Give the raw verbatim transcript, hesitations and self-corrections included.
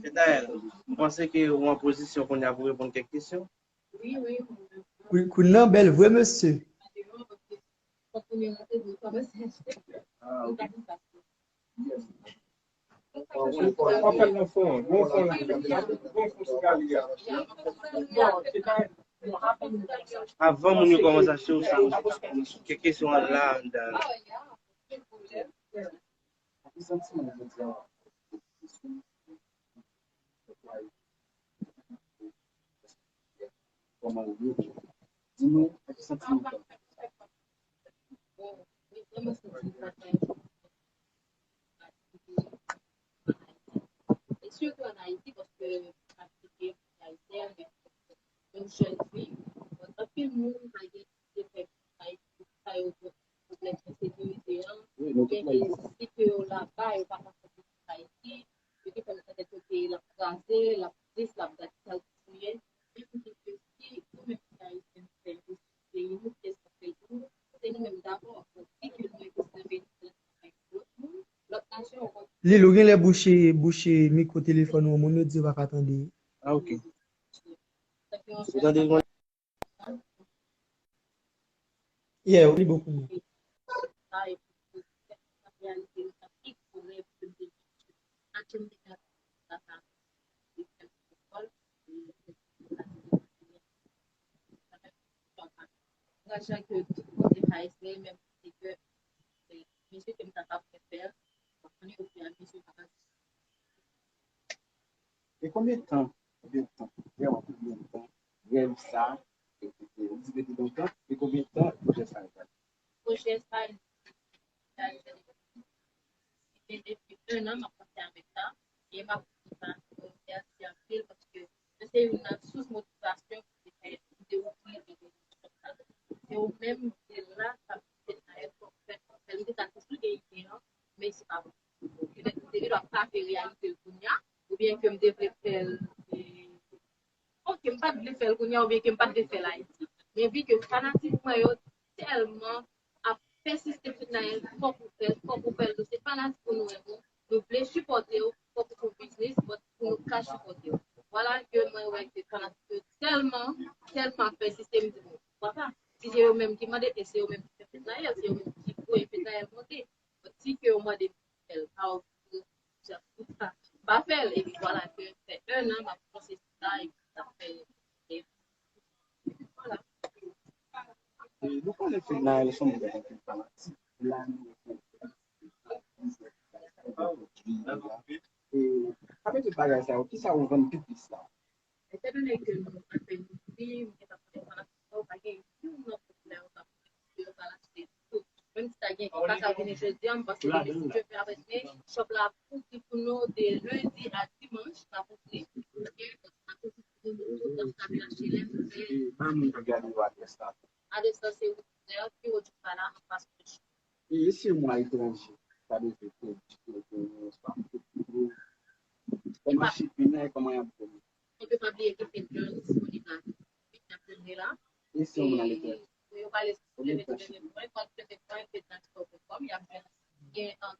Fednaelle, m panse ke ou an pozisyon kounye a pou reponn kèk kesyon. Wi, wi. Queen nan bèl vre, mesye. Avan moun yo kòmanse achte ou sa, kèk kesyon an la anndan. E sitou ann Ayiti, paske m aplike pou ayisyen, yon jèn fi, anpil moun pa gen ide fè Ayiti, sa yo pwoblèm ensekirite an, oubyen ke si ke yo laba, yo pa ka fè vizit Ayiti, yo te fè nan tèt yo peyi l ap kraze, l ap tris, l ap gad sal touye. Men m di ke si nou menm ki ayisyen nou fè vizit peyi nou, ki espas peyi nou, se nou menm dabò. Donk, si ke nou envesti nan peyi nou, se lòt moun, lòt nasyon yo konn. Lil, ou genlè bouche, bouche mikwo telefòn ou, moun yo di yo pa ka tande. Ah, ok. Ou tande l? Yeah, ou li bon pou mwen. Ankourajan ke tout kote ka eseye, menm si ke mesye ke m ta ka fè fè, m ap konnen ofiramezye m ap. E konbyen tan, konbyen tan, vrèman konbyen tan, rèv sa, ou di rete lontan, e konbyen tan pwojè sa yo pral? Pwojè sa yo, li gen depi en an m ap panse avèk sa, e m ap di sa, mèsi anpil, paske se youn nan sous motivasyon ki te fè m te ouvri rezo sosyo sa. Se ou menm ki te la, k ap fè fè, fè, fè, m te ka toujou gen ide an, men se pa bon. Petèt m te gen dwa pa vle reyalize l kounye a, oubyen ke m te vle fè l, e, oke, m pa t vle fè l kounye a, oubyen ke m pa t vle fè l Ayiti. Men vi ke fanatik mwen yo tèlman ap pèsiste, Fednaelle, fòk ou fè l, fòk ou fè l, nou se fanatik ou, nou renmen w, nou vle sipòte w, fòk ou fè w biznis, but pou nou ka sipòte w. Vwala ke mwen wè ke fanatik yo tèlman, tèlman ap pèsiste, m di, bon, poukwa pa? Si se yo menm ki mande, e se yo menm ki fè Fednaelle, se yo menm ki voye Fednaelle monte. But si ke yo mande m fè l, pa w, m pa fè l, epi vwala ke fè en an m ap panse sou sa, epi sa fè, e, vwala. E, nou konnen Fednaelle se yon moun ki gen anpil fanatik. La, nou wè ke e, pami tout bagay sa yo, kisa ou vann pi plis la? Etandone ke nou apèn ouvri, m gentan konnen fanatik sa yo pa gen youn nan pwoblèm, yo pa achte tout. Menm si ta gen ki pa ka vini jodi a, m panse demen si Dye vle avèk men, shop la ap ouvri pou nou de lendi a dimanch, l ap ouvri. Oke, donk, n ap ouvri pou nou tout, donk, n ap chache lè nou vle. Ba moun k ap gade yo adrès la. Adrès la se wout Nèg, pi wo Djoukala, anfas Fresh. E si yon moun aletranje ta bezwen kredi, kredi, oswa kòman shipping nan, kòman y ap fè? Epi pa bliye ke Fednaelle disponib la. Wi, n ap fèmen la. E si yon moun aletranje? Pou yo pale sou Fednaelle, Fednaelle, Fednaelle, Fednaelle, Fednaelle, y ap jwenn gen, um,